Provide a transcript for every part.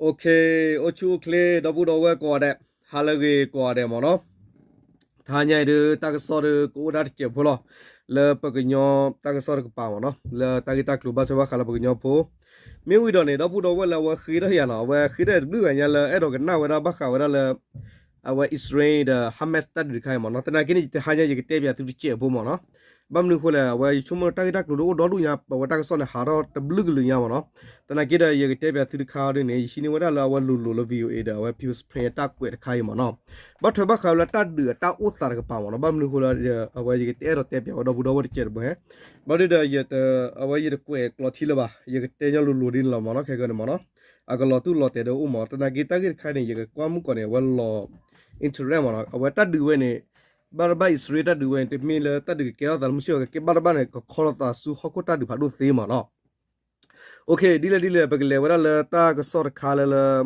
Okay, အိၣ်ဆူၣ်အိၣ်ချ့ ဒီပုၢ်ဒီဝဲၢ်ကိးဂၤဒဲး, ဟါလၢအဂ့ၤကိးဂၤဒဲးမ့ၢ်နီၤ. တဟါညါအံၤဒုး တၢ်ကစီၣ်ဒုးကအိၣ်ဒၣ်တစဲးဖိလီၤ, လၢပကညီတၢ်ကစီၣ်တကပၤမ့ၢ်နီၤ, လၢတၢ်ဂ့ၢ်တၢ်ကျိၤဘၣ်ထွဲဘၣ်ဃးလၢပကညီဖိ. မ့ၢ်ဝံၤဒီးန့ၣ် ဒီပုၢ်ဒီဝဲၢ်လၢအဝဲဃ့ထီၣ်ယၤနီၤ, အဝဲဃ့ထီၣ်ယၤတဘျုးဂၤညါလၢအဲၣ်ဒိးကနၣ်ဝဲဒၣ်ဘၣ်ဃးဝဲဒၣ်လၢ အဝဲ Israel ဒီး Hamas တၢ်ဒုးတခါအံၤမ့ၢ်နီၤ. သနာ်က့န့ၣ် ယတဟါညါယကတဲပၠးသုတစဲးဖိမ့ၢ်နီၤ. ဘၣ်မနုၤအဃိလဲၣ်, အဝဲယဆိကမိၣ်တၢ်ဂ့ၢ်တၢ်ကျိၤဒုးအိၣ်ဒီဒူၣ်ညါ, အဝဲတၢ်ကစီၣ်န့ၣ်ဟးထီၣ်တဘျုးကလုာ်ညါမ့ၢ်နီၤ. သနာ်က့ဒီးယကတဲပၠးသုတခါဒုးန့ၣ် ယဟံးန့ၢ်ဝဲဒၣ်လၢအဝဲလိၤလိၤလၢ VOA ဒီးအဝဲ People's Spring အတၢ်ကွဲးတခါအံၤမ့ၢ်နီၤ. ဘၣ်ထွဲဘၣ်ဃးဝဲလၢတၢ်ဒုးအတၢ်အိၣ်သးတကပၤမ့ၢ်နီၤ. ဘၣ်မနုၤအဃိလၢ အဝဲယကအဲၣ်ဒိးတဲပၠးဝဲဒီပုၢ်ဒီဝဲၢ်တစဲးတဘျီ, ဘၣ်ဒုးဒီး အဝဲယတကွဲးကျိးထံလၢၤဘၣ်, ယကတဲညီလိၤလိၤဒ်န့ၣ်လီၤမ့ၢ်နီၤ. ခဲကနံၣ်န့ၣ်မ့ၢ်နီၤ အကလီၤတူၢ်လီၤတဲာ်ဒီးအိၣ်မ့ၢ်, သနာ်က့တၢ်ဂ့ၢ်တခါန့ၣ် ယကကွၢ်မုၢ်ကီးန့ၣ် အဝဲလီၤ interest မ့ၢ်နီၤ. အဝဲတၢ်ဒုးဝဲန့ၣ် ဘၣ်တဘၣ် အံၣ်စရ့လးတၢ်ဒုးဝဲန့ၣ် တမ့ၢ်လၢတၢ်ဒုးကကဲထီၣ်သးလၢမုၢ်ဆ့ၣ်အကဲဘၣ်တဘၣ်န့ၣ် ကခီလိာ်သးဆူဟီၣ်ခိၣ်တၢ်ဒုးဖးဒိၣ်သ့မ့ၢ်နီၤ. Okay, ဒ်လဲၣ်ဒ်လဲၣ် ပကလဲၤဝဲဒၣ်လၢတၢ်ကစီၣ်တခါလၢလၢ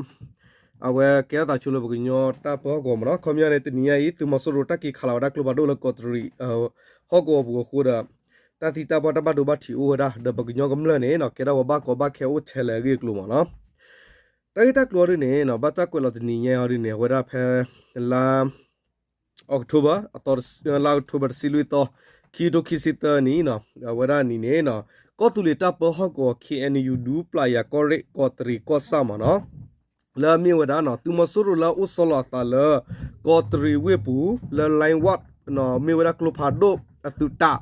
အဝဲကဲထီၣ်သးဆိလၢပကညီတၢ်ပၢဟီၣ်ကဝီၤမ့ၢ်နီၤ. ခီပညီန့ၣ် တနံၤညါအံၤ သုးမီၤစိရိၤတၢ်က့ၤခးလီၤဝဲဒၣ်ကျိဖးဒိၣ်လၢကီးတရံး ဟီၣ်ကဝီၤပူၤအဃိဒီး တၢ်သံတၢ်ပှၢ်တၢ်ဘၣ်ဒိဘၣ်ထံးအိၣ်ဝဲဒၣ် ဒီးပကညီကမျၢၢ်န့ၣ်နီၤ ကဲဒၣ်ပှၤဘၣ်ကီဘၣ်ခဲအိၣ်ထဲလၢအဂ့ၢ်အကျိၤမ့ၢ်နီၤ. တၢ်ဂ့ၢ်တၢ်ကျိၤအီၤဒုးန့ၣ်နီၤ ဘၣ်တၢ်ကွဲးလီၤတနံၤညါအီၤဒုးန့ၣ် အဝဲဒၣ်ဖဲလါ October အသီ လါ October တဆံလွံၢ်သီ ခံကထိခံဆံသၢနံၣ်နီၤ အဝဲဒၣ်နံၤန့ၣ်နီၤ ကီၢ်သူလ့ၤတၢ်ပၢဟီၣ်ကဝီၤ K N U ဒူပျၢ်ယၤကီၢ်ရ့ၣ် ကီးတရံးကီၢ်ဆၣ်မ့ၢ်နီၤ လၢအမ့ၢ်ဝဲဒၣ်နီၤ သုးမီၤစိရိၤလၢအအိၣ်ဆီလီၤအသးလၢ ကီးတရံးဝ့ၢ်ပူၤ လၢ Line One နီၤ မ့ၢ်ဝဲဒၣ်ကျိဖးဒိၣ်အသုးတၢ်,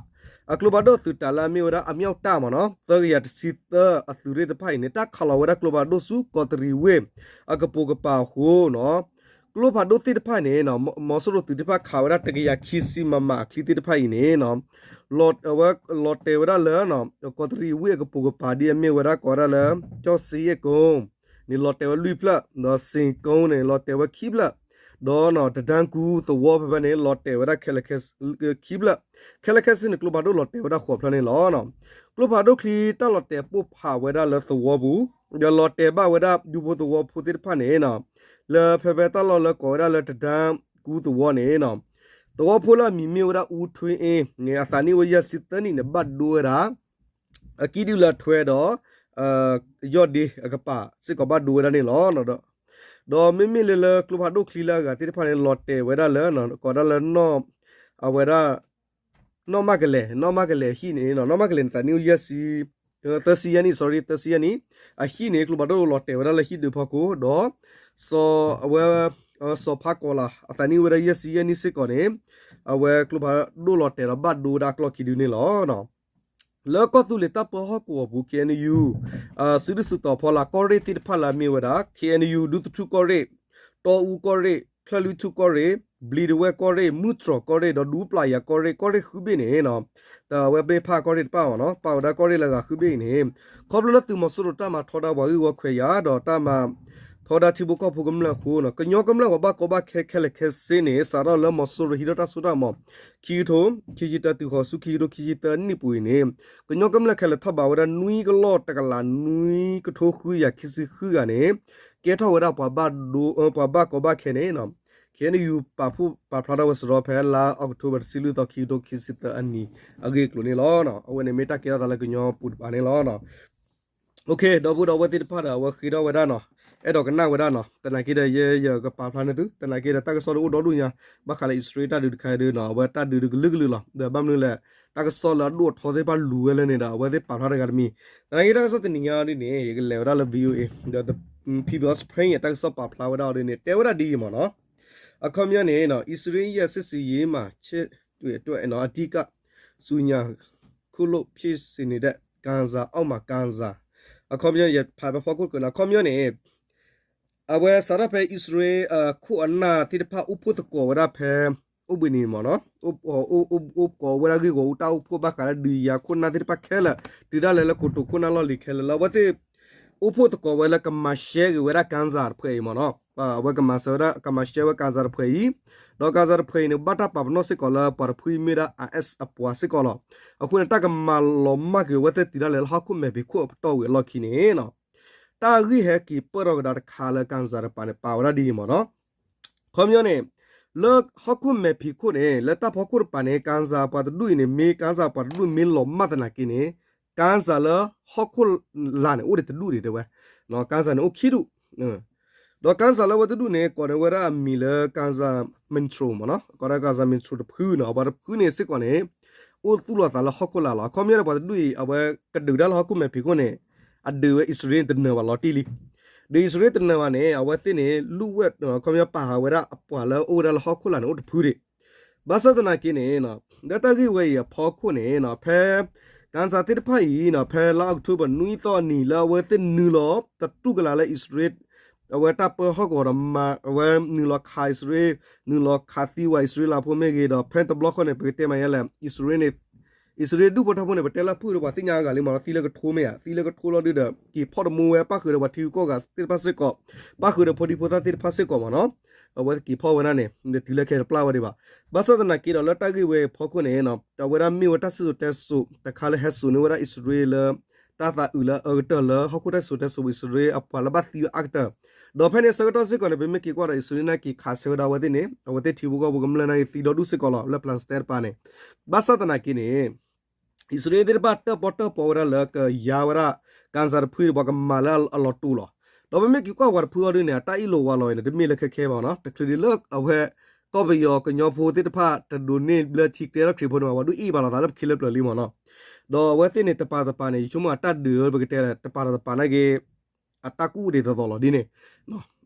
အကျိဖးဒိၣ်အသုးတၢ်လၢအမ့ၢ်ဝဲဒၣ်အမြောက်တပ်မ့ၢ်နီၤ သၢကယၤတဆံသၢအသုးရ့ၣ်တဖၣ်အံၤန့ၣ် တၢ်ခးလီၤဝဲဒၣ်ကျိဖးဒိၣ်ဆူကီးတရံးဝ့ၢ် အကပိာ်ကပၤအဃိနီၤ ကျိဖးဒိၣ်သ့ၣ်တဖၣ်န့ၣ်နီၤ မီၤစိရိၤသုးသ့ၣ်တဖၣ်ခးဝဲဒၣ်တကယၤခံဆံ မမ အချံသ့ၣ်တဖၣ်အံၤန့ၣ်နီၤ လီၤတဲာ်ဝဲဒၣ်လၢ ကီးတရံးဝ့ၢ်အကပိာ်ကပၤဒ်အမ့ၢ်ဝဲဒၣ်ကိးဝဲဒၣ်လၢ ကၠီၣ်စ့ယဲၢ်ကိ န့ၣ် လီၤတဲာ်ဝဲလွံၢ်ဖျၢၣ်, ဒီးစ့ၣ်ကိန့ၣ် လီၤတဲာ်ဝဲခံဖျၢၣ်, ဒီးတဒၢကူသဝီဖဲဖဲန့ၣ် လီၤတဲာ်ဝဲဒၣ်ခဲလၢာ်ခဲဆ့ ခံဖျၢၣ်, ခဲလၢာ်ခဲဆ့န့ၣ် ကျိဖးဒိၣ်လီၤတဲာ်ဝဲဒၣ်ဃိးဖျၢၣ်န့ၣ်လီၤ. ကျိဖးဒိၣ်ချံတၢ်လီၤတဲာ်ပိၢ်ဖးဝဲဒၣ်လၢသဝီပူၤ, ဒီးလီၤတဲာ်ဘၣ်ဝဲဒၣ်ဒူဖိသဝီဖိသ့ၣ်တဖၣ်န့ၣ်နီၤ, လၢဖဲဖဲတၢ်လီၢ်လၢကိးဝဲဒၣ်လၢတဒၢကူသဝီန့ၣ်နီၤ, သဝီဖိလၢအမံၤမ့ၢ်ဝဲဒၣ်အူထွ့အ့န့ၣ် အသးနံၣ်အိၣ်ယဲၢ်ဆံသၢနံၣ်န့ၣ် ဘၣ်ဒိဝဲဒၣ် အကံၣ်ဒုၣ်လၢအထွဲဒီး ယီၢ်ဒ့အကပၤစ့ၢ်ကီးဘၣ်ဒိဝဲဒၣ်န့ၣ်လီၤ. ဒီးမ့မ့ၢ်လၢလၢကျိဖးဒိၣ်ချံလၢအဂၤသ့ၣ်တဖၣ်န့ၣ် လီၤတဲာ်ဝဲဒၣ်လၢ ကိးဒၣ်လၢ အဝဲဒၣ် နီၢ်မၢ်ကလဲၤ, နီၢ်မၢ်ကလဲၤအဟံၣ်န့ၣ်နီၤ, နီၢ်မၢ်ကလဲၤန့ၣ် သးနံၣ်အိၣ်ယဲၢ်ဆံ သၢဆံယဲၢ်နံၣ်, sorry သၢဆံယဲၢ်နံၣ်, အဟံၣ်န့ၣ် ကျိဖးဒိၣ်လီၤတဲာ်ဝဲဒၣ်လၢဟံၣ်ဒုးဖီခိၣ်, ဒီး စီၤ အဝဲ စီၤဖါကီးလး အသးနံၣ်အိၣ်ဝဲဒၣ်ယဲၢ်ဆံယဲၢ်နံၣ်စ့ၢ်ကီးန့ၣ် အဝဲကျိဖးဒိၣ်လီၤတဲာ်ဒီးဘၣ်ဒိဝဲဒၣ်အကျီၢ်ခံဒုန့ၣ်လီၤ. လၢကီၢ်သူလ့ၤတၢ်ပၢဟီၣ်ကဝီၤပူၤ K N U စုဒုၣ်စုတီၤဖီလာ်ကီၢ်ရ့ၣ်သ့ၣ်တဖၣ်လၢအမ့ၢ်ဝဲဒၣ် K N U ဒူသထူၣ်ကီၢ်ရ့ၣ်, တီအူကီၢ်ရ့ၣ်, ချၢၣ်လွံၢ်ထူၣ်ကီၢ်ရ့ၣ်, ဘျံးတဝဲၢ်ကီၢ်ရ့ၣ်, မုၢ်တြီၤကီၢ်ရ့ၣ် ဒီးဒူပျၢ်ယၤကီၢ်ရ့ၣ်, ကီၢ်ရ့ၣ်ဃုဘ့ၣ်န့ၣ်နီၤ, တဝဲမ့ၢ်ဖးကီၢ်ရ့ၣ်တဖၣ်မ့ၢ်နီၤ, ပာ်ဝဲဒၣ်ကီၢ်ရ့ၣ်လၢအဂၤဃုဘ့ၣ်အံၤန့ၣ်, ခီဖျိလၢသုးမီၤစိရိၤတၢ်မၤထီဒါပှၤဂ့ၢ်ဝီခွဲးယာ် ဒီးတၢ်မၤထီဒါထံဖိကီၢ်ဖိကမျၢၢ်အဃိနီၤ, ကညီကမျၢၢ်ပှၤဘၣ်ကီဘၣ်ခဲခဲလၢာ်ခဲဆ့န့ၣ် စးထီၣ်လၢမီၤစိရိၤဟံးထီၣ်တၢ်စိတၢ်ကမီၤ ခံကထိ ခံဆံတၢ တုၤဃီၤဆူခံကထိခံဆံသၢနံၣ်ပူၤအံၤန့ၣ်, ကညီကမျၢၢ်ခဲလၢာ်ထီၣ်ဘးဝဲဒၣ်နွံကလီၢ်တကလးနွံကထိဃုကယၤခံဆံဃုဂၤန့ၣ်, ကဲထီၣ်ဝဲဒၣ်ပှၤဘၣ်ဒိ ပှၤဘၣ်ကီဘၣ်ခဲန့ၣ် K N U ပာ်ဖှိၣ်ပာ်ဖျါထီၣ်ဝဲစရီဖဲလါအီးကထိဘၢၣ်တဆံလွံၢ်သီ ခံကထိခံဆံသၢအနံၤအဂ့ၢ်အကျိၤန့ၣ်လီၤ. အဝဲန့ၣ်မ့ၢ်တၢ်ကဲထီၣ်သးလၢကညီပူၤတပၤန့ၣ်လီၤ. Okay, ဒီပုၢ်ဒီဝဲၢ်သ့ၣ်တဖၣ်ဒီး အဝဲဃ့ထီၣ်ဝဲဒၣ်နီၤ, အဲၣ်ဒိးကနၣ်ဝဲဒၣ်နီၤ, သနာ်က့ဒီး ယ ယကပာ်ဖျါန့ၢ်သု, သနာ်က့ဒီး တၢ်ကစီၣ်ဒုးအိၣ်ဒီဒူၣ်ညါ ဘၣ်ဃးလၢအံၣ်စရ့လးတၢ်ဒုးတခါအံၤဒုးနီၤ, အဝဲတၢ်ဒုးဒုးကလုာ်ကလုာ်လီၤ. ဒီးဘၣ်မနုၤလဲၣ်, တၢ်ကစီၣ်လၢအဒိၣ်အထီသ့ၣ်တဖၣ်လူၤဝဲလၢန့ၣ်ဒီး အဝဲသ့ၣ်ပာ်ဖျါတဂၤတမံၤ, သနာ်က့တၢ်ကစီၣ်တနံၤညါဒ်န့ၣ် ယကလဲၤဝဲဒၣ်လၢ VOA ဒီး People's Spring တၢ်ကစီၣ်ပာ်ဖျါဝဲဒၣ်အီၤဒ်န့ၣ် တဲဝဲဒၣ်ဒ်အံၤမ့ၢ်နီၤ, အခီပညီန့ၣ်နီၤ, အံၣ်စရ့လး စစ်ဆင်ရေးမှာ ခြေတုံးအတွက် အဓိက ဆူညါ ခုလိုဖြစ်စေတဲ့ ကၣ်စၢ် အောက်မှာ ကၣ်စၢ် အခီပညီ ယဖးဖဲဖီခိၣ်တကၢၢ်နီၤ, အခီပညီန့ၣ် အဝဲစးထီၣ်ဖဲအံၣ်စရ့လး အခိၣ်အနၢ်သ့ၣ်တဖၣ်အိၣ်ဖှိၣ်သကိးဝဲဒၣ်ဖဲ အိၣ်ဘှံးနံၤမ့ၢ်နီၤ, အိၣ်ကိးဝဲဒၣ်ဂ့ၢ်ဂီၢ်အူတၢ်အိၣ်ဖှိၣ်ဘၣ်ဃးလၢဒုးယၤခိၣ်နၢ်သ့ၣ်တဖၣ်ခဲလၢာ်, တုၤဒၣ်လဲာ်လၢကိတိာ်ခိၣ်နၢ်လီၢ်လံၤခဲလၢာ်လၢ အဝဲသ့ၣ် အိၣ်ဖှိၣ်သကိးဝဲလၢကမၤရှဲက့ၤဝဲဒၣ်ကၣ်စၢ်တဖှဲးအံၤမ့ၢ်နီၤ, အဝဲကမၤရှဲဝဲဒၣ် ကမၤရှဲဝဲကၣ်စၢ်တဖှဲးအံၤ, ဒီးကၣ်စၢ်တဖှဲးအံၤန့ၣ် ဘၣ်တၢ်ပာ်ပနီၣ်စ့ၢ်ကီးလၢပှၤတဖုမ့ၢ်ဒၣ် IS အပှၤစ့ၢ်ကီးလီၤ. အဃိန့ၣ် တၢ်ကမၤလီၤမၢ်က့ၤအဝဲသ့ၣ်တုၤဒၣ်လဲာ်လၢဟီၣ်ခိၣ်မဲာ်ဖံးခိၣ်အပတီၢ်ဝံၤအလီၢ်ခံန့ၣ်နီၤ, တၢ်ဂ့ၢ်ဟဲက့ၤပၢၢ်ထီၣ်ကဒါတခါလၢကၣ်စၢ်တပၤန့ၣ် ပာ်ဝဲဒၣ်ဒ်အံၤမ့ၢ်နီၤ, ခီပညီန့ၣ် လၢဟီၣ်ခိၣ်မဲာ်ဖံးခိၣ်န့ၣ် လၢတၢ်ဖီခိၣ်တပၤန့ၣ် ကၣ်စၢ်ပှၤတဒူၣ်အံၤန့ၣ် မ့ၢ်ကၣ်စၢ်ပှၤတဒူၣ်မ့ၢ်လီၤမၢ်သနာ်က့န့ၣ် ကၣ်စၢ်လၢဟီၣ်ခိၣ်လာ်န့ၣ် အိၣ်ဒံးတဒူၣ်ဒံးတဲဝဲ, ကၣ်စၢ်န့ၣ်အိၣ်ခံဒူၣ်, ဒီး Gaza လၢအဝဲတဒူၣ်န့ၣ် ကိးန့ၢ်ဝဲဒၣ်အမံၤလၢ Gaza Metro မ့ၢ်နီၤ, ကိးဒၣ် Gaza Metro တဖုနီၤ, ပှၤတဖုန့ၣ်စ့ၢ်ကီးန့ၣ် အိၣ်သူၣ်လီၤသးလၢဟီၣ်ခိၣ်လာ်လီၤ. အခီပညီန့ၣ် ပှၤတဒူၣ်အံၤ အဝဲကဒုးတၢ်လၢဟီၣ်ခိၣ်မဲာ်ဖံးခိၣ်န့ၣ် အဒုးဝဲအံၣ်စရ့လးတနၢၤဘၣ်လီၤတံၢ်လံ. ဒုးအံၣ်စရ့လးတနၢၤဘၣ်န့ၣ် အဝဲသ့ၣ်န့ၣ် လူၢ်ဝဲၢ် အခီပညီပာ်ဃာ်ဝဲဒၣ်အပှၤလၢအအိၣ်ဝဲဒၣ်လၢဟီၣ်ခိၣ်လာ်န့ၣ် အိၣ်တဖုဒံး. ဘၣ်ဆၣ်သနာ်က့န့ၣ် လၢတၢ်ဂ့ၢ်ဝဲအံၤအဖီခိၣ်န့ၣ် ဖဲ Gaza သ့ၣ်တဖၣ်အံၤ ဖဲလါအီးကထိဘၢၣ်နွံသီအနံၤ လၢအဝဲသ့ၣ်နုာ်လီၤ တတူၢ်ကလာ်လၢအံၣ်စရ့လး အဝဲတၢ်ပၢဟီၣ်ကဝီၤဒီး အဝဲနုာ်လီၤခးအံၣ်စရ့လး, နုာ်လီၤခးသံဝဲအံၣ်စရ့လးဖိမ့ၢ်ဂ့ၤ, ဒီးဖဲတဘျီဃီန့ၣ် ပကတဲမ့ၢ်ယဲလဲၣ် အံၣ်စရ့လးန့ၣ် အံၣ်စရ့လးဒူၣ်ဖိထၢဖိန့ၣ် ပတဲလၢဖုၣ်ဒီးပှၤသ့ၣ်ညါအဂၤလံမ့ၢ်နီၤ, သံလၢကထိမ့ၢ်ဧါ, သံလၢကထိလီၤဒုဒီး က့ၤဖီၣ်တမူဝဲ ပၣ်ဃုာ်ဒီးပှၤထံဂုၤကီၢ်ဂၤသ့ၣ်တဖၣ်စ့ၢ်ကီး, ပၣ်ဃုာ်ဒီးဖိဒံဖိသၣ်သ့ၣ်တဖၣ်စ့ၢ်ကီးမ့ၢ်နီၤ, အဝဲက့ၤဖီၣ်ဝဲဒၣ်န့ၣ် နတုၤလၢခဲတပျၢ်ဝဲဒံးဘၣ်. ဘၣ်ဆၣ်သနာ်က့ဒီး လၢတၢ်ဂ့ၢ်ဝဲအဖီခိၣ်န့ၣ် အဝဲဒၣ်မ့ၢ်ဝဲတၢ်စံၣ်စိၤတဲစိၤတခါလၢဟဲစိာ်န့ၢ်ဝဲဒၣ်အံၣ်စရ့လးလၢ တၢ်သးအုးလၢအအၢကတၢၢ်လၢဟီၣ်ခိၣ်တၢ်စံၣ်စိၤတဲစိၤ အံၣ်စရ့လးအပှၤလၢဘၣ်သံဝဲအါကတၢၢ်, ဒီးဖဲန့ၣ်ဆၢကတီၢ်စ့ၢ်ကီးန့ၣ် ပမ့ၢ်က့ၤကွၢ်ဒီးအံၣ်စရ့လးန့ၣ်က့ၤခးဆၢဝဲဒၣ်အဝဲသ့ၣ်န့ၣ် အဝဲသ့ၣ်ထံဖိကီၢ်ဖိကမျၢၢ်န့ၣ်က့ၤသံဒီဒူၣ်စ့ၢ်ကီးလီၤ လၢ Palestine တပၤန့ၣ်, ဘၣ်ဆၣ်သနာ်က့န့ၣ် အံၣ်စရ့လးသ့ၣ်တဖၣ်တၢၣ်ပီၣ်တၢၣ်ပီဝဲဒၣ်လၢကယါဝဲဒၣ် Gaza တဖုဒီးပှၤကမၤလၢအလီၤတူာ်လီၤ. ဒီးပမ့ၢ်က့ၤကွၢ်ပှၤတဖုအီၤဒုန့ၣ် အတၢ်အ့ၣ်လိာ်ဝါလိာ်အံၤန့ၣ် တမ့ၢ်လၢခဲခဲဘၣ်နီၤ, တချုးဒံးလၢအဝဲ ကီၢ်ပယီၤကညီဖိသ့ၣ်တဖၣ် တဒိးန့ၢ်ဘျၢထံကျဲထီၣ်ခရံာ်ဖိန့ၣ်ဘၣ်, ပှၤဒုးအ့ၣ်ဘၣ်လိာ်သးလၢပခံလၢပျၢၤလံမ့ၢ်နီၤ. ဒီးအဝဲသ့ၣ်န့ၣ် တပၤတပၤန့ၣ် ယဆိကမိၣ်အတၢ်ဒုးဝဲပကတဲလၢ တပၤတပၤနာ်က့ အတၢ်ကူၣ်အိၣ်ဒံးသီသီလီၤဒ်န့ၣ်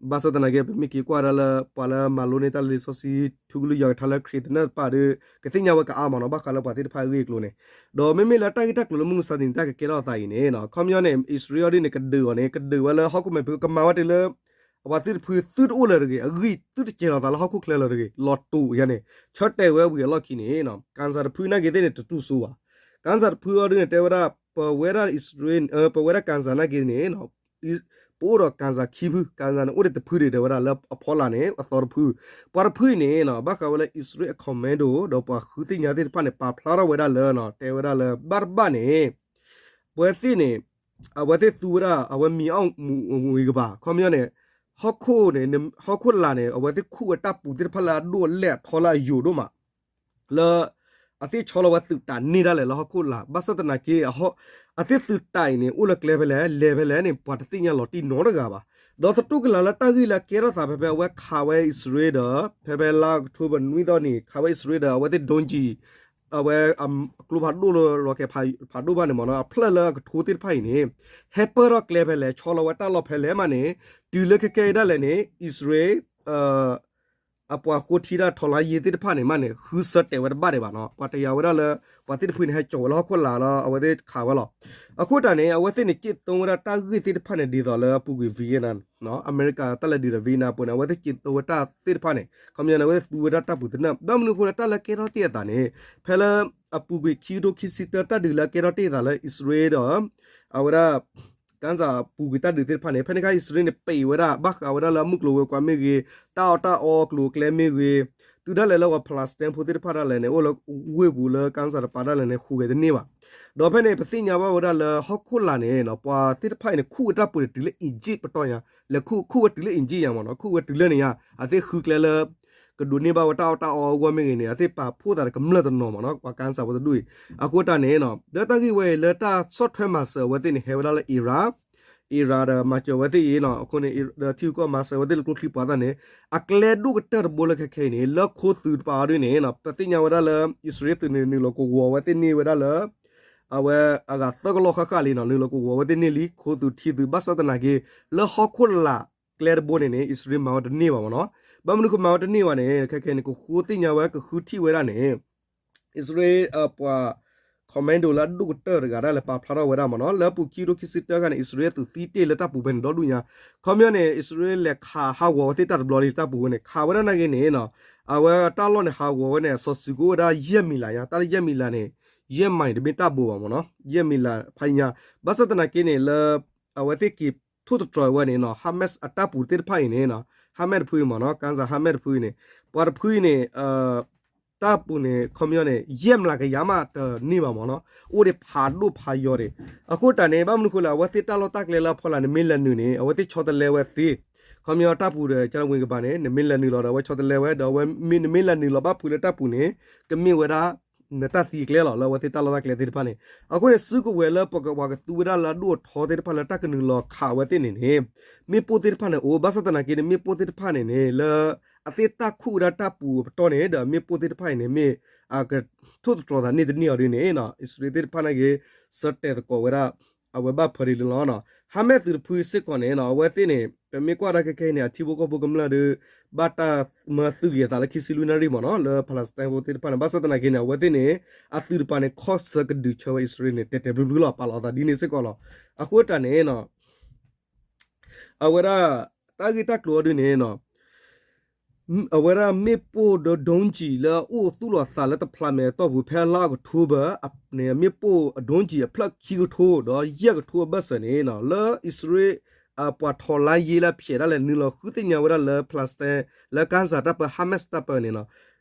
ဘၣ်ဆၣ်သနာ်က့ ပမ့ၢ်က့ၤကွၢ်ဒၣ်လၢ ပှၤလၢမၤလိန့ၢ်တၢ်လံာ်စီဆှံ ထူကလုၢ်ယီၤကထါလၢခရံာ်သနၢၣ်တဖၣ်ဒီး ကသ့ၣ်ညါဝဲကအါမ့ၢ်နီၤ, ဘၣ်ဃးလၢပှၤသ့ၣ်တဖၣ်အဂ့ၢ်အကျိၤန့ၣ်, ဒီးမ့မ့ၢ်လၢတၢ်ဂ့ၢ်တၢ်ကျိၤလၢမုၢ်မဆါတနံၤတၢ်ကကဲထီၣ်အသးအံၤန့ၣ် အခီပညီန့ၣ် အံၣ်စရ့လးအီၤဒ်န့ၣ် ကဒုးအီၤန့ၣ် ကဒုးဝဲလၢဟီၣ်ခိၣ်မဲာ်ဖံး ကမၤဝဲတုၤလၢ အပှၤသုတဖုသုတအိၣ်လၢၤတဂ့ၤ, အဂံၢ်သုတစဲးလီၤသးလၢဟီၣ်ခိၣ်ချၢလၢၤတဂ့ၤ, လီၤတူာ်ယါန့ၣ် ဆၢတဲာ်ဝဲဝံၤအလီၢ်ခံန့ၣ် Gaza တဖုနာ်က့သ့ၣ်န့ၣ် တတူၢ်စိဘၣ်. Gaza တဖုအီၤဒ်န့ၣ် တဲဝဲဒၣ် ပဝဲဒၣ်အံၣ်စရ့လး ပဝဲဒၣ် Gaza နာ်က့န့ၣ် ပအိၣ်ဒီး Gaza ခံဖု, Gaza န့ၣ် အိၣ်ဒီးတဖုဒံး တဲဝဲဒၣ်လၢအဖီလာ်န့ၣ် အသီတဖု, ပှၤတဖုအံၤန့ၣ် ဘၣ်ဃးဝဲလၢအံၣ်စရ့လးအ commando ဒီးပှၤဃုသ့ၣ်ညါသ့ၣ်တဖၣ်န့ၣ် ပာ်ဖျါထီၣ်ဝဲဒၣ်လၢ တဲဝဲဒၣ်လၢ ဘၣ်တဘၣ်န့ၣ် ပဝဲသ့ၣ်န့ၣ် အဝဲသ့ၣ်သူဝဲဒၣ် အဝဲမံၤအီၣ်မူးဝံၤကဘၣ်, ခီပညီန့ၣ် ဟီၣ်ခိၣ်န့ၣ် ဟီၣ်ခိၣ်လာ်န့ၣ် အဝဲသ့ၣ်ခူၣ်ဝဲတၢ်ပူၤသ့ၣ်တဖၣ်လၢအဒိၣ်အလဲၢ်အထီလၢအယိာ်ဒိၣ်မး လၢ အသ့ၣ်ဆီလီၤဝဲသုးတးန့ၢ်ဒၣ်လဲာ်လၢဟီၣ်ခိၣ်လာ်, ဘၣ်ဆၣ်သနာ်က့ အသ့ၣ်သုးတးအံၤန့ၣ် အိၣ်လၢကျဲဖဲလဲၣ် လဲၤဖဲလဲၣ်န့ၣ် ပှၤတသ့ၣ်ညါလီၤတံၢ်နီတဂၤဘၣ်. ဒီးသတူၢ်ကလာ်လၢတၢ်ဂ့ၢ်လၢအကဲထီၣ်သးဖဲဖဲအဝဲခးဝဲအံၣ်စရ့လးဒီး ဖဲဖဲလါအီးကထိဘၢၣ်နွံသီနံၤ ခးဝဲအံၣ်စရ့လးဒီး အဝဲသ့ၣ် drone အံၤ အဝဲ ကျိဖးဒိၣ်လၢ rocket ဖးဒိၣ်ဘၣ်န့ၣ်မ့ၢ်နီၤ အဖျၢၣ်လၢအကထိသ့ၣ်တဖၣ်အံၤန့ၣ် ဟဲပၢၢ်ထီၣ်ကျဲဖဲလဲၣ် ဆီလီၤဝဲတၢ်လီၢ်ဖဲလဲၣ်မးန့ၣ် တုၤလၢခဲကဲအံၤဒၣ်လဲာ်န့ၣ် အံၣ်စရ့လး အပှၤဃိထံတၢ် ထောက်လှမ်းရေး သ့ၣ်တဖၣ်န့ၣ်မးန့ၣ် ဃုဆၢတဲာ်ဝဲတဘၣ်ဒံးဘၣ်နီၤ, ပှၤတယာ်ဝဲဒၣ်လၢ ပှၤသ့ၣ်တဖုန့ၣ် ဟဲကၠီၤဝဲလၢဟီၣ်ခိၣ်လာ်လၢအဝဲသ့ၣ်ခးဝဲလီၤ. အဃိတၢ်န့ၣ် အဝဲသ့ၣ်န့ၣ် ကၠ့ၣ်သိဝဲဒၣ်တၢ်ဂ့ၢ်သ့ၣ်တဖၣ်န့ၣ် ဒ်သိးလၢအပူၤကွံာ် Vietnam အမဲရကၤတၢ်လဲၤဒုးဒီး Vietnam အပူၤန့ၣ် အဝဲသ့ၣ်ကၠ့ၣ်သိဝဲတၢ်သ့ၣ်တဖၣ်န့ၣ် ခီပညီန့ၣ် အဝဲသ့ၣ်သူဝဲဒၣ်တၢ်ပူၤသနၢၣ် ဘၣ်မနုၤအဃိလၢတၢ်လၢကဲထီၣ်တ့ၢ်အသးန့ၣ် ဖဲလၢ အပူၤကွံာ်ခံကထိခံဆံတၢ တၢ်ဒုးလၢအကဲထီၣ်တ့ၢ်အသးလၢအံၣ်စရ့လးဒီး အဝဲဒၣ် ကၣ်စၢ်ပူၤကွံာ်တၢ်ဒုးသ့ၣ်တဖၣ်န့ၣ် ဖဲန့ၣ်အခါ အံၣ်စရ့လးန့ၣ် ပံးဝဲဒၣ် ဘၣ်ဃးဝဲဒၣ်လၢအမုၢ်ကျိၤဝဲၤကွာ်မ့ၢ်ဂ့ၤ, တၢ်အီၣ်တၢ်အီကျိၤအကျဲမ့ၢ်ဂ့ၤ, တုၤဒၣ်လဲာ်လၢပှၤ Palestine ဖိသ့ၣ်တဖၣ်ဒၣ်လဲာ်န့ၣ် အိၣ်လၢဝ့ၢ်ပူၤလၢကၣ်စၢ်တပၤဒၣ်လဲာ်န့ၣ် ဃုဂဲၤတန့ၢ်ဘၣ်. ဒီးဖဲန့ၣ် ပသ့ၣ်ညါဘၣ်ဝဲဒၣ်လၢဟီၣ်ခိၣ်လာ်န့ၣ် ပှၤသ့ၣ်တဖၣ်အံၤန့ၣ် ခူၣ်ဝဲတၢ်ပူၤန့ၣ် တုၤလၢ Egypt ပတီၢ်ညါ, လဲၤခူၣ်ခူၣ်ဝဲတုၤလၢ Egypt ညါမ့ၢ်နီၤ, ခူၣ်ဝဲတုၤလၢန့ၣ်ညါ, အသ့ၣ်ဃုကျဲလၢ ကဒိးန့ၢ်ဘၣ်ဝဲတၢ်အီၣ်တၢ်အီအဂီၢ်မ့ၢ်ဂ့ၤန့ၣ် အသ့ၣ်ပာ်ဖှိၣ်သးဒီးကမျၢၢ်တနီၤမ့ၢ်နီၤ, ပှၤကၣ်စၢ်ဖိတဒူၣ်အံၤ. အဃိတၢ်န့ၣ် လၢတၢ်ဂ့ၢ်ဝဲအံၤ လၢတၢ်ဆီၣ်ထွဲမၤစၢၤအဝဲသ့ၣ်န့ၣ် ဟဲဝဲဒၣ်လၢ Iran, Iran ဒီးမၤစၢၤဝဲသ့ၣ်အံၤနီၤ, အဃိန့ၣ် ဒီးထံဂုၤကီၢ်ဂၤမၤစၢၤဝဲသ့ၣ်လၢကျိချံပှၤသၣ်န့ၣ် အကျဲဒိၣ်ကတၢၢ်တဘိလၢခဲခဲအံၤန့ၣ် လၢခိသုးတပၤအီၤဒ်န့ၣ် ပသ့ၣ်ညါဝဲဒၣ်လၢ အံၣ်စရ့လးသုးန့ၣ် နုာ်လီၤကဝီၤဝဲသ့ၣ်န့ၢ်ဝဲဒၣ်လၢ အဝဲအဂၤသၢကလီၢ်ဃၣ်ဃၣ်လံနီၤ, နုာ်လီၤကဝီၤဝဲသ့ၣ်န့ၢ်လံ ခိသုးထံသုး ဘၣ်ဆၣ်သနာ်က့ လၢဟီၣ်ခိၣ်လာ်ကျဲတဘိန့ၣ်န့ၣ် အံၣ်စရ့လးမၤဝဲတန့ၢ်ဘၣ်မ့ၢ်နီၤ. ဘၣ်မနုၤဃိမၤဝဲတန့ၢ်ဘၣ်န့ၣ် ခဲခဲန့ၣ် ကဃိသ့ၣ်ညါဝဲကဃုထံၣ်ဝဲဒၣ်န့ၣ် အံၣ်စရ့လးပှၤ commando လၢအဒိၣ်ကတၢၢ်တဂၤဒၣ်လဲာ်ပာ်ဖျါထီၣ်ဝဲဒၣ်မ့ၢ်နီၤ, လၢအပူၤခံကထိခံဆံတၢခါန့ၣ် အံၣ်စရ့လးသုးသံတ့ၢ်လၢတၢ်ပူၤဖဲန့ၣ်ဒီဒူၣ်ညါ, ခီပညီန့ၣ် အံၣ်စရ့လးလဲၤခးဟးဂီၤဝဲသ့ၣ်တၢ်တဘျီလံတၢ်ပူၤဝဲန့ၣ် ခးဝဲဒၣ်နာ်က့န့ၣ်နီၤ, အဝဲတၢ်လီၢ်န့ၣ်ဟးဂီၤဝဲန့ၣ် အစီၤစုၤကအိၣ်ဝဲဒၣ်ယဲၢ်မံၤလးညါ, တၢ်လၢယဲၢ်မံၤလးန့ၣ် ယဲၢ်မံၤတဘ့ၣ်တၢ်ဘိးဘၣ်မ့ၢ်နီၤ, ယဲၢ်မံၤလးဖးညါ, ဘၣ်ဆၣ်သနာ်က့န့ၣ် လၢ အဝဲသ့ၣ်က့ၤထိၣ်သတြီၤဝဲန့ၣ်နီၤ Hamas အတၢ်ပူၤသ့ၣ်တဖၣ်အံၤန့ၣ်နီၤ, Hamas တဖုအံၤမ့ၢ်နီၤ, ကၣ်စၢ် Hamas တဖုအံၤန့ၣ် ပှၤတဖုအံၤန့ၣ် တၢ်ပူၤန့ၣ် ခီပညီန့ၣ် ယဲၢ်မျးကယၤမးတန့ၢ်ဘၣ်မ့ၢ်နီၤ, အိၣ်ဒံးဖးဒိၣ်ဖးယီၤဒံး. အဃိတၢ်န့ၣ် ဘၣ်မနုၤဃိလဲၣ် အဝဲသ့ၣ်တၢ်လီၢ်တၢ်ကျဲလၢအဖီလာ်န့ၣ် မ့ၢ်လဲၤနုာ်န့ၣ် အဝဲသ့ၣ်ဆီတလဲဝဲသ့, ခီပညီတၢ်ပူၤဒီး ကၢ်လၢဝ့ၤကဘၣ်န့ၣ် နမ့ၢ်လဲၤနုာ်လီၤဒီး အဝဲဆီတလဲဝဲ ဒီးအဝဲမ့ၢ်နမ့ၢ်လဲၤနုာ်လီၤဘၣ်ဖုးလၢတၢ်ပူၤန့ၣ် ကမ့ၢ်ဝဲဒၣ် နတၢ်သံအကျဲလီၤ လၢအဝဲသ့ၣ်တၢ်လီၢ်တၢ်ကျဲသ့ၣ်တဖၣ်န့ၣ်. အဃိန့ၣ် စုကဝဲၤလၢပကဝၤကသူဝဲဒၣ်လၢအဒိၣ်အထီသ့ၣ်တဖၣ်လၢတၢ်ကနုာ်လီၤခးဝဲသ့ၣ်န့ၣ်န့ၣ် မ့ၣ်ပိၢ်သ့ၣ်တဖၣ်န့ၣ်အိၣ် ဘၣ်ဆၣ်သနာ်က့န့ၣ် မ့ၣ်ပိၢ်သ့ၣ်တဖၣ်န့ၣ်န့ၣ် လၢအသ့ၣ်တၢ်ခူၣ်ဝဲဒၣ်တၢ်ပူၤအပတီၢ်န့ၣ် ဒီးမ့ၣ်ပိၢ်သ့ၣ်တဖၣ်အံၤန့ၣ် မ့ၢ်အကထိၣ်သတြီၤသးန့ၢ်တန့ၢ်အီၤဒ်န့ၣ်နီၤ အံၣ်စရ့လးသ့ၣ်တဖၣ်န့ၣ်က့ၤ ဆၢတဲာ်သကိးဝဲဒၣ် အဝဲဘၣ်ဖၢဒ်န့ၣ်လီၤ. ဟါမ့ၢ်သုးတဖုစ့ၢ်ကီးန့ၣ်နီၤ အဝဲသ့ၣ်န့ၣ် ပမ့ၢ်ကွၢ်ဒၣ်ခဲခဲအံၤန့ၣ် အထံဖိကီၢ်ဖိကမျၢၢ်ဒီး ဘၣ်တၢ်မၢသုးက့ၤအသးလၢခံဆံလွံၢ်နၣ်ရံၣ်မ့ၢ်နီၤ လၢ Palestine ဖိသ့ၣ်တဖၣ်န့ၣ် ဘၣ်ဆၣ်သနာ်က့န့ၣ် အဝဲသ့ၣ်န့ၣ် အသုးတပၤန့ၣ် ခီၣ်ဆၢကဒုးဆၢဝဲအံၣ်စရ့လးန့ၣ် တဲာ်တဲာ်ဘျုးဘျုးလီၤ ပာ်လီၤအသးဒ်န့ၣ်စ့ၢ်ကီးလီၤ. အဃိတၢ်န့ၣ်နီၤ အဝဲဒၣ် တၢ်ဂ့ၢ်တၢ်ကျိၤအီၤဒ်န့ၣ်နီၤ အဝဲဒၣ်မ့ၣ်ပိၢ်ဒီး drone လၢအအိၣ်သူၣ်လီၤသးလၢတဖျးမဲာ်အတီၢ်ပူၤ ဖဲလါအီးကထိဘၢၣ်န့ၣ် မ့ၣ်ပိၢ် drone အဖျၢၣ်ခံကထိဒီးယဲၢ်ကထိအဘၢၣ်စၢၤန့ၣ်နီၤ လၢအံၣ်စရ့လး ပှၤထီၣ်လါယ့လၢအဖျဲးဒၣ်လဲာ် နုာ်လီၤဃုသ့ၣ်ညါဝဲဒၣ်လၢ Palestine လၢ Gaza တၢ်ပၢ Hamas တၢ်ပၢန့ၣ်နီၤ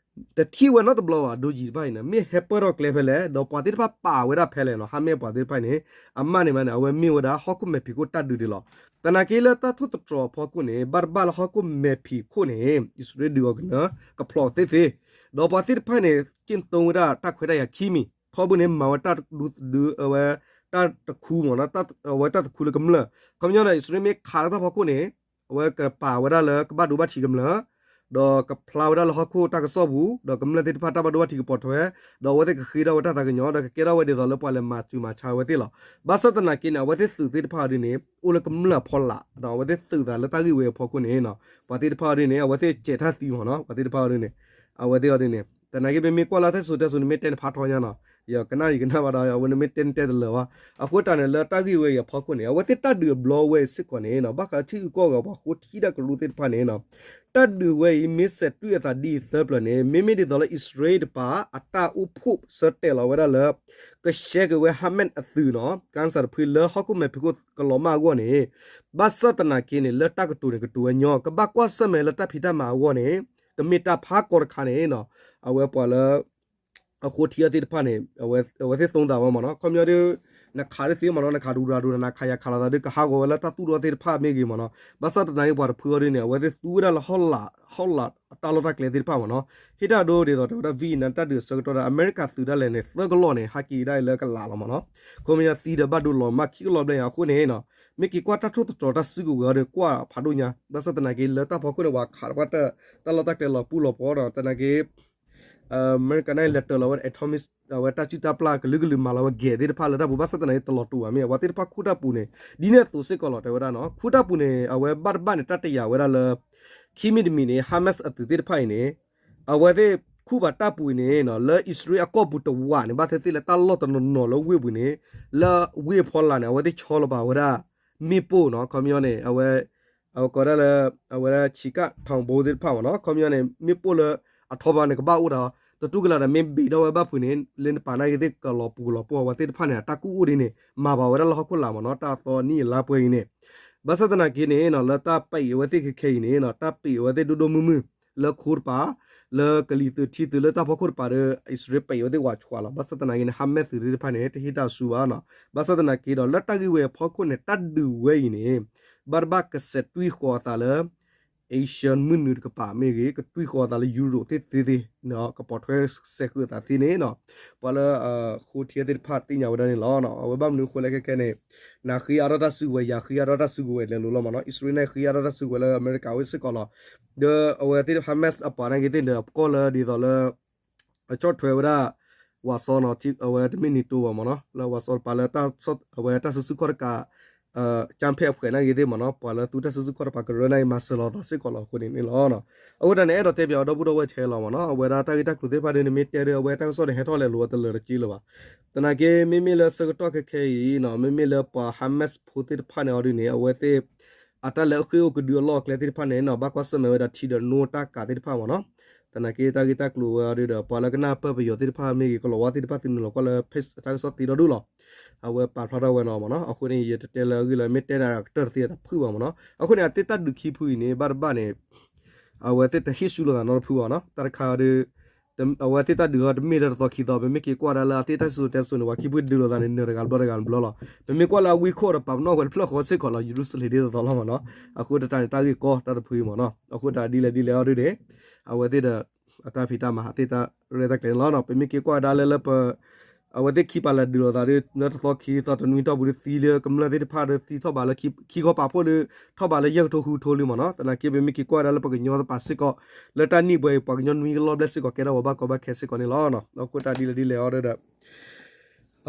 တထံၣ်ဝဲနီတဘျီဘၣ် drone တဖၣ်အံၤန့ၣ် မ့ၢ်ဟဲပၢၢ်ထီၣ်ကျဲဖဲလဲၣ် ဒီးပှၤသ့ၣ်တဖၣ်ပာ်ဝဲဒၣ်ဖဲလဲၣ်နီၤ ဟါမ့ၢ်ပှၤသ့ၣ်တဖၣ်အံၤန့ၣ် အမ့ၢ်န့ၣ်မးန့ၣ် အဝဲမ့ၢ်ဝဲဒၣ်ဟီၣ်ခိၣ်မဲာ်ဖံးခိၣ်တၢ်ဒုးဒ်လီၤ. သနာ်က့လၢတၢ်ထိၣ်သတြီၤအဖီခိၣ်န့ၣ် ဘၣ်တဘၣ်လၢဟီၣ်ခိၣ်မဲာ်ဖံးခိၣ်န့ၣ် အံၣ်စရ့လးဒုးအီၤကနၢ ကဖျိးသ့သ့ ဒီးပှၤသ့ၣ်တဖၣ်န့ၣ် က့ၣ်သိဝဲဒၣ်တၢ်ခွဲးတၢ်ယာ်ခံမံၤ ထီဘိန့ၣ် မၤဝဲတၢ်ဒုး အဝဲ တၢ်တခူမ့ၢ်နီၤ အဝဲတၢ်တခူလၢကမျၢၢ် ခီပညီဒီး အံၣ်စရ့လးမ့ၢ်ခးလၢတၢ်ဖီခိၣ်န့ၣ် အဝဲကပာ်ဝဲဒၣ်လၢကဘၣ်ဒိဘၣ်ထံးကမျၢၢ် ဒီးကဖျါဝဲဒၣ်လၢဟီၣ်ခိၣ်တၢ်ကစီၣ်ပူၤ ဒီးကမျၢၢ်သ့ၣ်တဖၣ်တၢ်ဘၣ်ဒိဘၣ်ထံးကပိာ်ထွဲ ဒီးအဝဲသ့ၣ်ကဃ့ထီၣ်ဝဲတၢ်သးကညီၤ ဒီးကကဲထီၣ်ဝဲဒ်သိးလၢပှၤလဲၤမၤစၢၤမၤဆါဝဲသ့ၣ်လီၤ. ဘၣ်ဆၣ်သနာ်က့န့ၣ် အဝဲသ့ၣ်သုးသ့ၣ်တဖၣ်အီၤဒ်န့ၣ် အိၣ်လၢကမျၢၢ်အဖီလာ် ဒီးအဝဲသ့ၣ်သုးသးလၢတၢ်ဂ့ၢ်ဝဲအဖီခိၣ်န့ၣ် ပှၤသ့ၣ်တဖၣ်အီၤဒ်န့ၣ် အဝဲသ့ၣ်စဲးထၢၣ်သံမ့ၢ်နီၤ ပှၤသ့ၣ်တဖၣ်အီၤဒ်န့ၣ် အဝဲသ့ၣ်အီၤဒ်န့ၣ် သနာ်က့ ပမ့ၢ်ကွၢ်လၢတၢ်စံၣ်စိၤတဲစိၤန့ၣ် မ့ၢ်တဲနဖးထီညါနီၤ ယကနၣ်ယကနၣ်ဘၣ်ဒီး အဝဲန့ၣ်မ့ၢ်တဲနတဲတလၢာ်ဘၣ်. အဃိတၢ်န့ၣ် လၢတၢ်ဂ့ၢ်ဝဲအံၤအဖီခိၣ်န့ၣ် အဝဲသ့ၣ်တၢ်ဒုးအဘျီဝဲအံၤစ့ၢ်ကီးန့ၣ် ဘၣ်ဃးထံဂုၤကီၢ်ဂၤပှၤဃိထံတၢ်ကရူၢ်သ့ၣ်တဖၣ်န့ၣ် တၢ်ဒုးဝဲအံၤ မ့ၢ်စဲးတွံၢ်အသးဒ်အံၤသၢပျၢၤန့ၣ် မ့မ့ၢ်ဒ်သိးလၢအံၣ်စရ့လးတပၤ အတၢ်အိၣ်ဖှိၣ်ဆၢတဲာ်လီၤဝဲဒၣ်လၢ ကရှဲက့ၤဝဲ Hamas အသုးနီၤ Gaza တဖုလၢဟီၣ်ခိၣ်မဲာ်ဖံးခိၣ်ကလီၤမၢ်အဂီၢ်န့ၣ် ဘၣ်ဆၣ်သနာ်က့န့ၣ် လၢတၢ်ကတိၤန့ၣ် ကတိၤဝဲညီ ကဘၣ်ကွၢ်ဆၢၣ်မဲာ်လၢတၢ်ဖံးတၢ်မၤအဂီၢ်န့ၣ် တမ့ၢ်တၢ်ဖးကီတခါန့ၣ် အဝဲပှၤလၢ အဃိထံအီၤသ့ၣ်တဖၣ်န့ၣ် အဝဲသ့ၣ်သိသးဝဲမ့ၢ်နီၤ ခီပညီဒ် နခးဒ်သ့မ့ၢ်နီၤ နခးဒူရၤဒိၣ် နခးယၤခးလိာ်သးဒီး ကဟးဂီၤဝဲလၢတၢ်သူၣ်ထီၣ်သ့ၣ်တဖၣ်မ့ၢ်ဂ့ၤမ့ၢ်နီၤ ဘၣ်ဆၣ်သနာ်က့ပှၤတဖုအီၤဒ်န့ၣ် အဝဲသ့ၣ်သူဝဲဒၣ်လၢဟီၣ်လာ် ဟီၣ်လာ်တၢ်လီၢ်တၢ်ကျဲသ့ၣ်တဖၣ်မ့ၢ်နီၤ ဟ့ၣ်တၢ်ဒိဒ်သိးတဲဝဲဒၣ် ဝံနၤတၢ်ဒုးအဆၢကတီၢ်ဒီး အမဲရကၤသုးဒၣ်လဲာ်န့ၣ် သၢကလီၢ်န့ၣ် ဟးက့ၤဒၣ်အံၤလၢကလးလီၤမ့ၢ်နီၤ ခီပညီသံဒီးဘၣ်ဒိလီၤမၢ်ခံကလီၢ်ဘျဲၣ်ညါအဃိန့ၣ် မ့ၢ်က့ၤကွၢ်တၢ်ထိၣ်သတြီၤတၢ်စုကဝဲၤအီၤဒီး ကွၢ်ဖးဒိၣ်ညါ ဘၣ်ဆၣ်သနာ်က့လၢတၢ်ဖီခိၣ်န့ၣ် ပှၤခးတကွၢ်တၢ် တၢ်လီၢ်တၢ်ကျဲလီၤပူၤလီၤပှီၤဒီး သနာ်က့ အမဲရကၤန့ၣ် လဲၤတၢၤလီၤဝဲ atomic အဝဲတၢ်စုၣ်တၢ်ပျၢ်ကလုာ်ကလုာ်မၤလီၤဝဲဂဲၤသ့ၣ်တဖၣ်လၢတၢ်ပူၤ ဘၣ်ဆၣ်သနာ်က့တလီၤတူာ်ဘၣ်မ့ၢ် အဝဲသ့ၣ်တဖၣ်ခူၣ်တၢ်ပူၤန့ၣ် ဒ်န့ၣ်အသိးစ့ၢ်ကီးလီၤ တဲဝဲဒၣ်နီၤ ခူၣ်တၢ်ပူၤန့ၣ် အဝဲဘၣ်တဘၣ်န့ၣ် တၢ်တယာ်ဝဲဒၣ်လၢ ခံမံၤတမံၤန့ၣ် Hamas အသုးသ့ၣ်တဖၣ်အံၤန့ၣ် အဝဲသ့ၣ်ခူၣ်ဘၣ်တၢ်ပူၤအံၤန့ၣ် လၢအံၣ်စရ့လးအကီၢ်ပူၤတဝးန့ၣ် ဘၣ်သ့ၣ်သ့ၣ်လၢတၢ်လီၢ်တနီၤနီၤလၢဝ့ၢ်ပူၤန့ၣ် လၢဝ့ၢ်ဖီလာ်န့ၣ် အဝဲသ့ၣ်ဆီလီၤပာ်ဝဲဒၣ် မ့ၣ်ပိၢ်နီၤ ခီပညီန့ၣ် အဝဲ အဝဲကိးဒၣ်လၢ အဝဲဒၣ် ဆံးကၣ်ထီၣ်ဘိသ့ၣ်တဖၣ်မ့ၢ်နီၤ ခီပညီန့ၣ် မ့ၣ်ပိၢ်လၢအထီဘၣ်န့ၣ် ကဘၣ်အိၣ်ဒီး တတူၢ်ကလာ်ဒီးမ့ၢ်ဘ့ၣ်ထီၣ်ဝဲဘၣ်ဖုးန့ၣ် လၢနပာ်နာ်က့သ့ၣ်ကလီၤပူၤကလီၤပှီၢ်ဝဲသ့ၣ်တဖၣ်န့ၣ် တၢ်ကူၣ်အိၣ်ဒ်န့ၣ် မၤဘၣ်ဝဲဒၣ်လၢဟီၣ်ခိၣ်လာ်မ့ၢ်နီၤ တၢ်သီနံၣ်အလါပှဲၤအံၤန့ၣ် ဘၣ်ဆၣ်သနာ်က့န့ၣ် လၢတၢ်ပံးအဝဲသ့ၣ်ခဲခဲအံၤန့ၣ် တၢ်ပံးအဝဲသ့ၣ်ဒိၣ်ဒိၣ်မုၢ်မုၢ် လၢခိတပၤ လၢကလံၤသုးထံသုးလၢတၢ်ဖီခိၣ်တပၤဒီး အံၣ်စရ့လးပံးအဝဲသ့ၣ်ဝးဆှးလီၤ ဘၣ်ဆၣ်သနာ်က့န့ၣ် Hamas သုးသ့ၣ်တဖၣ်န့ၣ် တဟ့ၣ်တၢ်ဆူဘၣ်နီၤ ဘၣ်ဆၣ်သနာ်က့ဒီး လၢတၢ်ဂ့ၢ်ဝဲအဖီခိၣ်န့ၣ် တၢ်ဒုးဝဲအံၤန့ၣ် ဘၣ်တဘၣ်ကစဲးတွံၢ်ဃီၤအသးလၢ Asia မုၢ်နုာ်တကပၤမ့ၢ်ဂ့ၤ ကတွံၢ်ဃီၤအသးလၢ Europe သ့ၣ်သ့ၣ်သ့ၣ် ကပိာ်ထွဲစဲးဃုာ်အသးသ့န့ၣ်နီၤ ပှၤလၢ ဃိထံအသ့ၣ်တဖၣ်သ့ၣ်ညါဝဲဒၣ်န့ၣ်လီၤ. အဝဲဘၣ်မနုၤအဃိလဲၣ်ခဲခဲန့ၣ် နဃ့အါထီၣ်တၢ်စုကဝဲၤ ယဃ့အါထီၣ်တၢ်စုကဝဲၤလဲၤလိာ်လီၤမ့ၢ်နီၤ အံၣ်စရ့လးန့ၣ် ဃ့အါထီၣ်တၢ်စုကဝဲၤလၢအမဲရကၤဝဲစ့ၢ်ကီးလီၤ. ဒီးအဝဲသ့ၣ် Hamas အပှၤနာ်က့သ့ၣ်န့ၣ် ပကီၢ်လၢဒ်သိးလၢ အဆီၣ်ထွဲဝဲဒၣ် ဝးစီနီၤ အဝဲတမ့ၢ် NATO ဘၣ်မ့ၢ်နီၤ လၢဝးစီတပၤလၢ အဝဲတၢ်စုဆူၣ်ခီၣ်တကး ကၠၢ်ဖဲအဖှဲးနာ်က့သ့ၣ်မ့ၢ်နီၤ ပှၤလၢသူတၢ်စုဆူၣ်ခီၣ်တပၤကရၢနာ်က့ မၤစၢၤလီၤသးစ့ၢ်ကီးလီၤအဃိန့ၣ်န့ၣ်လီၤ. အဃိတၢ်န့ၣ် အဲၣ်ဒိးတဲပၠးအီၤဒီပုၢ်ဒီဝဲၢ်ထဲလီၤမ့ၢ်နီၤ အဝဲဒၣ်တၢ်ဂ့ၢ်တၢ်ကျိၤသ့ၣ်တဖၣ်ဒ်န့ၣ် မ့ၢ်တဲဒီးအဝဲတၢ်ကစီၣ်န့ၣ် ဟဲထီၣ်လဲၤလိာ်အတလၢာ်တက့ၢ်လၢၤဘၣ်. သနာ်က့ မ့မ့ၢ်လၢဆၢကတီၢ်ခဲခဲအံၤနီၤ မ့မ့ၢ်လၢပှၤ Hamas ဖိသ့ၣ်တဖၣ်န့ၣ်အီၤဒ်န့ၣ် အဝဲသ့ၣ် အတၢ်လဲၤအဃ့ၢ်အိၣ်ကဒုအလီၢ်အကျဲသ့ၣ်တဖၣ်န့ၣ်နီၤ ဘၣ်ကွၢ်ဆၢၣ်မဲာ်ဝဲဒၣ်ထံဒီးနိတၢ်ကးသ့ၣ်တဖၣ်မ့ၢ်နီၤ. သနာ်က့တၢ်ဂ့ၢ်တၢ်ကျိၤဝဲအီၤဒ်ဒီး ပှၤလၢကနၢ်ပၢၢ်ပယီၤသ့ၣ်တဖၣ်မ့ၢ်ဂ့ၤ ကလီၤဝါသ့ၣ်တဖၣ်သုးနုာ်လီၤကွၢ်လၢ page အတၢ်ကစီၣ်သ့ဒီဒူၣ်လီၤ. အဝဲပာ်ဖျါထီၣ်ဝဲနီၤမ့ၢ်နီၤ အဃိန့ၣ် ယတတဲလၢအဂ့ၢ်လၢမ့ၢ်တဲနၤကတၢၢ်တသ့အတၢ်ဖုၣ်ဘၣ်မ့ၢ်နီၤ အဃိန့ၣ် အသ့ၣ်တၢ်ဒုးခံဖုအံၤန့ၣ် ဘၣ်တဘၣ်န့ၣ် အဝဲသ့ၣ်တဟ့ၣ်ဆူၣ်လိာ်သးနီတဖုဘၣ်နီၤ တၢ်တခါဒီး အဝဲသ့ၣ်တၢ်ဒုးအီၤတမ့ၢ်လၢတသီခံသီ ပမ့ၢ်က့ၤကွၢ်ဒၣ်လၢအသ့ၣ်တၢ်စံၣ်စိၤတဲစိၤန့ၣ် ပှၤခံဖုဒုးလိာ်သးန့ၣ် နၢၤတဂၤတဘျီတဂၤတဘျီလီၤ. ပမ့ၢ်ကွၢ်လၢအဝ့ၢ်ခိၣ်ဒီးပာ်ပနီၣ်ဝဲတဖျၢၣ်ဃီစ့ၢ်ကီးလီၤ ယရူၤၡလ့ၣ်ဒ်သိးသိးလီၤမ့ၢ်နီၤ အဃိတၢ်န့ၣ်တၢ်ဂ့ၢ်ကီတၢ်တဖုအံၤမ့ၢ်နီၤ အဃိတၢ်ဒ်လဲၣ်ဒ်လဲၣ်အီၤဒ်န့ၣ် အဝဲသ့ၣ်ဒီး အတၢ်ဖံးတၢ်မၤအသ့ၣ်တၢ်ရဲၣ်တၢ်ကျဲၤန့ၣ်လီၤ. ပမ့ၢ်က့ၤကွၢ်ဝဲဒၣ်လၢလၢပ အဝဲသ့ၣ်ခံပာ်လၢာ်ဒုးလိာ်သးဒီး လၢတသီခံသီတနွံတီၢ်ပူၤဒီး သံလၢကမျၢၢ်သ့ၣ်တဖၣ်ဒီး သံထီၣ်ဘးလၢ ခံခီပာ်ဖှိၣ်ဒီး ထီၣ်ဘးလၢယဲၢ်ကထိဃုကထိလံမ့ၢ်နီၤ. သနာ်က့ ပမ့ၢ်က့ၤကွၢ်ဝဲဒၣ်လၢပကညီသပှၢ်စ့ၢ်ကီး လၢတၢ်နံၣ်ဘှဲအံၤ ပှၤကညီနွံကလီၢ်ဘျဲၣ်စ့ၢ်ကီး ကဲထီၣ်ဝဲဘၣ်ကီဘၣ်ခဲစ့ၢ်ကီးန့ၣ်လီၤ. အဃိတၢ်ဒ်လဲၣ်ဒ်လဲၣ်အီၤဒီး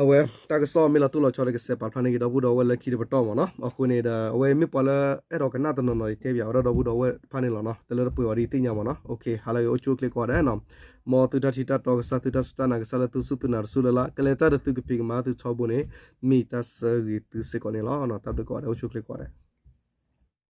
အဝဲတၢ်ကစီၣ်မ့ၢ်လီၤတိၢ်လီၤဆီဒီး ကစဲးပာ်ဖျါန့ၢ်က့ၤဒီပုၢ်ဒီဝဲၢ်လၢခံတပတီၢ်မ့ၢ်နီၤ. အဃိန့ၣ်ဒီး အဝဲမ့ၢ်ပှၤလၢအဲၣ်ဒိးကနၣ်တနီၤနီၤ တဲပၠးဝဲဒၣ်ဒီပုၢ်ဒီဝဲၢ်တဖၣ်န့ၣ်လီၤနီၤ. တလၢတပှဲၤအီၤဒ်သ့ၣ်ညါမ့ၢ်နီၤ. ဟါလၢအဂ့ၤအိၣ်ဆူၣ်အိၣ်ချ့ကိးဂၤဒဲးနီၤ. မ်သုတၢ်ထံၣ်တၢ်တီကစၢ် သုတၢ်စူၢ်တၢ်နာ်ကစၢ်လၢသုစူၢ်သုနာ်တစူၢ်လၢ်လၢ် ကလဲၤတၢ်ဒီးသုကဖံးကမၤသုထီဘိန့ၣ် မ့ၢ်တၢ်ဆၢဂ့ၤသုစ့ၢ်ကီးန့ၣ်လီၤ. တၢ်ဘျုးကိးဂၤဒဲး အိၣ်ဆူၣ်အိၣ်ချ့ကိးဂၤဒဲး.